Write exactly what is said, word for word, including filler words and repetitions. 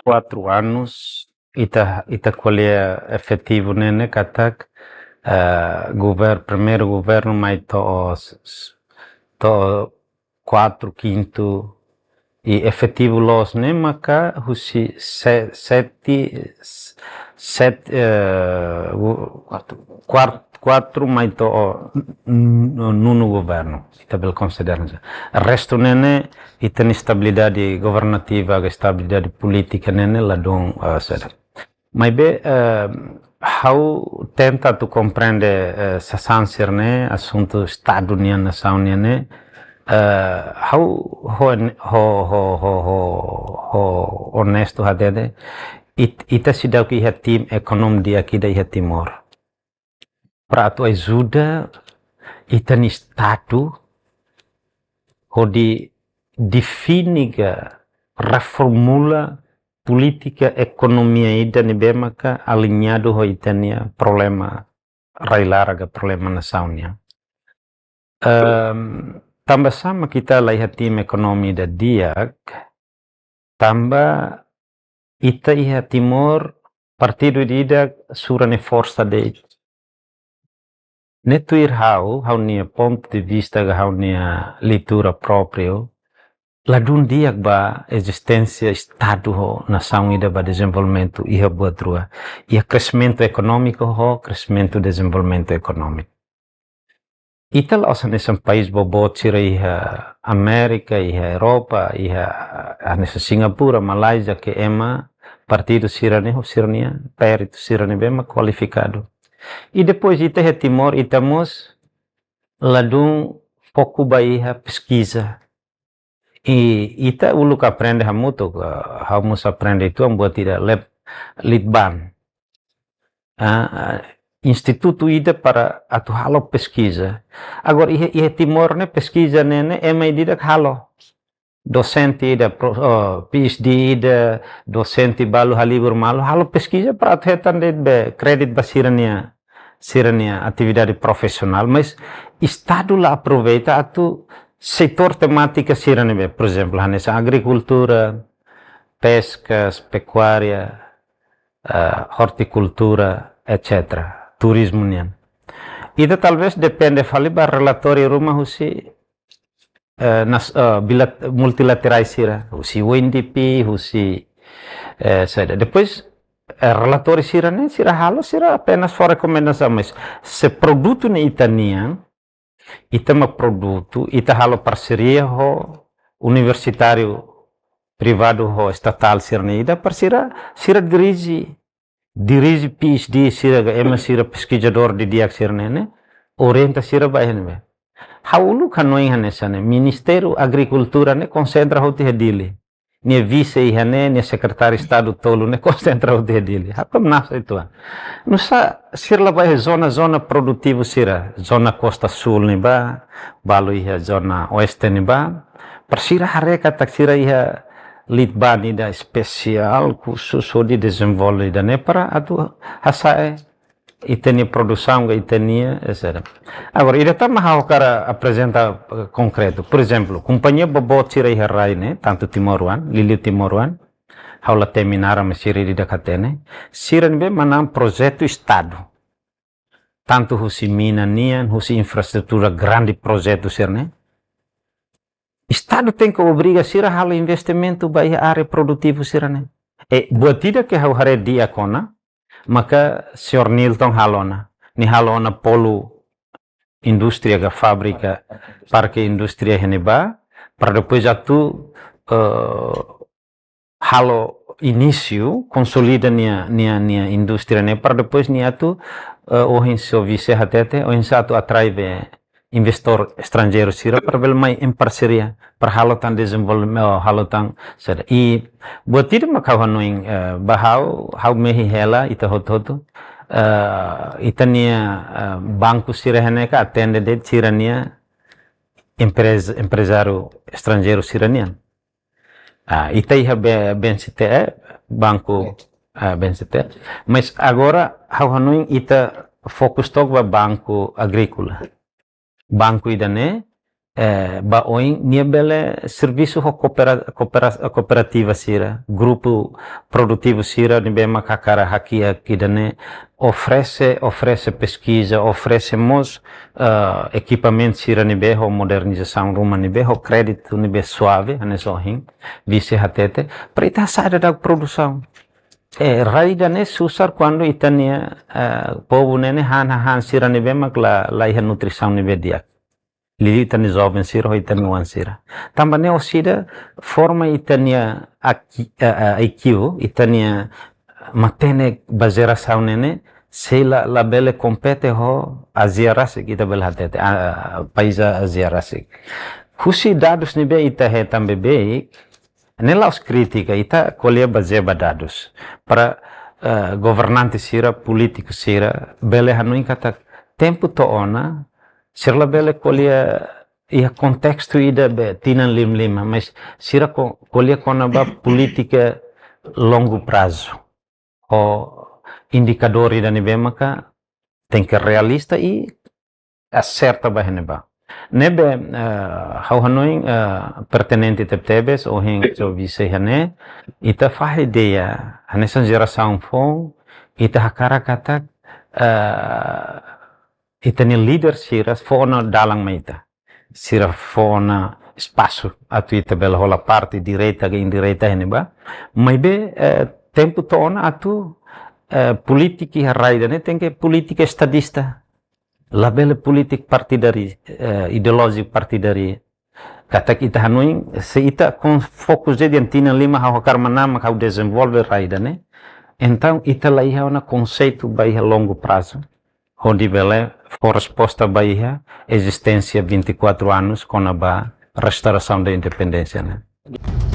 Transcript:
quatro anos, ita, ita ko'alia efetivu ne'e ne'e katak, eh, gover-, primeiru governu mai to'o s-, s-, to'o quatro, quinto, i efetivu loos ne'e maka husi se-, sete, s-, sete, eh, u-, quatro, quatro mai to'o n-, n-, nonu governu. Ita bele konsidera. Restu ne'e ne'e, ita-nia estabilidade governativa, ka estabilidade polítika ne'e ne'e ladún, eh, saida. Maibé, eh, ha'u tenta atu komprende, eh, sasán sira-ne'e, asuntu Estadu nian, nasaun nian ne'e, eh, ha'u ho, ho, ho, ho, ho onestu hatete, it-, ita seidauk iha tim ekonomi di'ak ida iha Timor. Para atu ajuda ita-nia Estadu hodi define ka reformula polítika ekonomia ida ne'ebé maka aliñadu ho ita-nia problema rai-laran ka problema nasaun nian. Em, tanba sá mak ita la iha tim ekonomi ida di'ak, tanba ita iha Timor partidu ida sura-nia forsa de'it. Ne'e tuir ha'u, ha'u-nia pontu de vista ka ha'u-nia leitura própriu, ladún di'ak ba ezisténsia Estadu ho nasaun ida ba dezenvolvimentu iha buat rua. Iha kreximentu ekonómiku ho kreximentu dezenvolvimentu ekonómiku. Ita la'ós hanesan país boboot sira iha Amérika, iha Europa, iha hanesan Singapura, Malázia, ke ema partidu sira-ne'e ho sira-nia peritu sira ne'ebé mak kualifikadu. I depois ita iha Timor, ita mós ladún foku ba iha peskiza. I ita uluk aprende hamutuk, eh, ha'u mós aprende uitoan buat ida Lib-, Litban. Ah, ah, institutu ida para atu halo peskiza. Agora iha, iha Timor ne'e peskiza ne'e ne'e ema ida-idak halo. Dosente ida, pro-, oh, P H D ida, dosente balu halibur malu, halo peskiza para atu hetan de'it be kréditu ba sira-nia, sira-nia atividade profisionál, mas Estadu la aproveita atu setór temátika sira ne'ebé, por ezemplu, hanesan agrikultura, peskas, pekuária, eh, ortikultura, et cetera. Turizmu nian. Ita talvés depende fali ba relatóriu ruma husi, eh, nas-, eh, bilat-, multilaterais sira, husi U N D P, husi, eh, saida. Depois, eh, relatóriu sira-ne'e, sira halo, sira apenas fó rekomendasaun, mas se produtu ne'e ita-nian, ita mak produtu, ita halo parseria ho universitáriu privadu ho estatál sira-ne'e ida para sira, sira dirije, dirije P H D sira ka ema sira peskizadór didi'ak sira-ne'e ne'e, orienta sira ba iha ne'ebé. Ha'u uluk hanoin hanesan ne'e, Ministériu Agrikultura ne'e konsentra hotu iha Dili. Nia vise iha ne'e, nia sekretáriu Estadu tolu ne'e konsentra hotu iha Dili. Ha'u hamnasa uitoan. Nusá sira la ba iha zona-zona produtivu sira, zona Kosta Súl ne'ebá, balu iha zona Oeste ne'ebá. Para sira haree katak sira iha Litban ida espesiál, khusus hodi dezenvolve ida-ne'e para atu hasa'e ita-nia produsaun ka ita-nia, et cetera. Agora, ida tan mak ha'u hakarak aprezenta, eh, konkretu. Por ezemplu, kompañia boboot sira iha rai ne'e, tantu timoroan, liuliu timoroan, ha'u la temi naran mas sira ida-idak hatene, sira ne'ebé manán projetu Estadu. Tantu husi mina nian, husi infraestrutura grande projetu sira-ne'e. Estadu tenke obriga sira halo investimentu ba iha área produtivu sira-ne'e. I buat ida ke ha'u haree di'ak ona, maka señór Nilton halo ona. Nia halo ona polu indústria ka fábrika, parke indústria iha ne'ebá, para depois atu, eh, halo inísiu, konsolida nia, nia, nia indústria ne'e, para depois nia atu, eh, ohin só vise hatete, oinsá atu atrai be investór estranjeiru sira para bele mai em parseria, para halo tan dezenvolvimentu, oh, halo tan saida. I buat ida mak ha'u hanoin, eh, ba ha'u, ha'u mehi hela ita hotu-hotu, eh, ita-nia, eh, banku sira iha ne'e ka atende de'it sira-nia empreza, emprezáriu estranjeiru sira-nian. Ah, ita iha B-, B N C T E, banku, ah, B N C T E. Mas agora, ha'u hanoin ita fokus tok ba banku agríkola. Banku ida-ne'e, eh, ba oin, nia bele servisu ho koopera-, koopera-, kooperativa sira, grupu produtivu sira ne'ebé mak hakarak hakiak ida-ne'e, oferese, oferese peskiza, oferese mós, eh, ekipamentu sira ne'ebé ho modernizasaun ruma ne'ebé ho kréditu ne'ebé suave, hanesan ohin vise hatete, para ita hasa'e daudaun produsaun. Eh, rai ida-ne'e susar kuandu ita-nia, eh, povu ne'e ne'e han, han sira ne'ebé mak la, la iha nutrisaun ne'ebé di'ak. Liuliu ita-nia joven sira, ho ita-nia oan sira. Tanba ne'e orsida forma ita-nia aki-, eh, eh, I Q, ita-nia matenek ba jerasaun ne'e ne'e, sei la, labele kompete ho Ázia rasik, ita bele hatete, ah, país Ázia rasik. Husi dadus ne'ebé ita hetan beibeik, ne'e la'ós krítika, ita ko'alia bazeia ba dadus. Para, eh, governante sira, polítiku sira, bele hanoin katak tempu to'o ona, sira labele ko'alia iha kontestu ida be tinan lima-lima, mas sira ko-, ko'alia kona-ba polítika longu prazu. Ho indikadór ida ne'ebé maka tenke realista i aserta ba iha ne'ebá. Ne'ebé, eh, ha'u hanoin, eh, pertinente tebetebes, ohin só vise iha ne'e, ita fahe ideia, hanesan jerasaun foun, ita hakarak katak, eh, ita-nia líder sira fó ona dalan mai ita. Sira fó ona espasu atu ita bele hola parte direta ka indireta iha ne'ebá. Maibé, eh, tempu to'o ona atu, eh, polítika iha rai ida-ne'e tenke polítika estadista. Labele polítika partidari, eh, ideolójika partidari. Katak ita hanoin, se ita kon fokus de'it iha tinan lima ha'u hakarak manán mak ha'u dezenvolve rai ida-ne'e. Entaun ita la iha ona konseitu ba iha longu prazu. Hodi bele fó resposta ba iha ezisténsia vinte e quatro anos kona-ba restaurasaun da independénsia ne'e.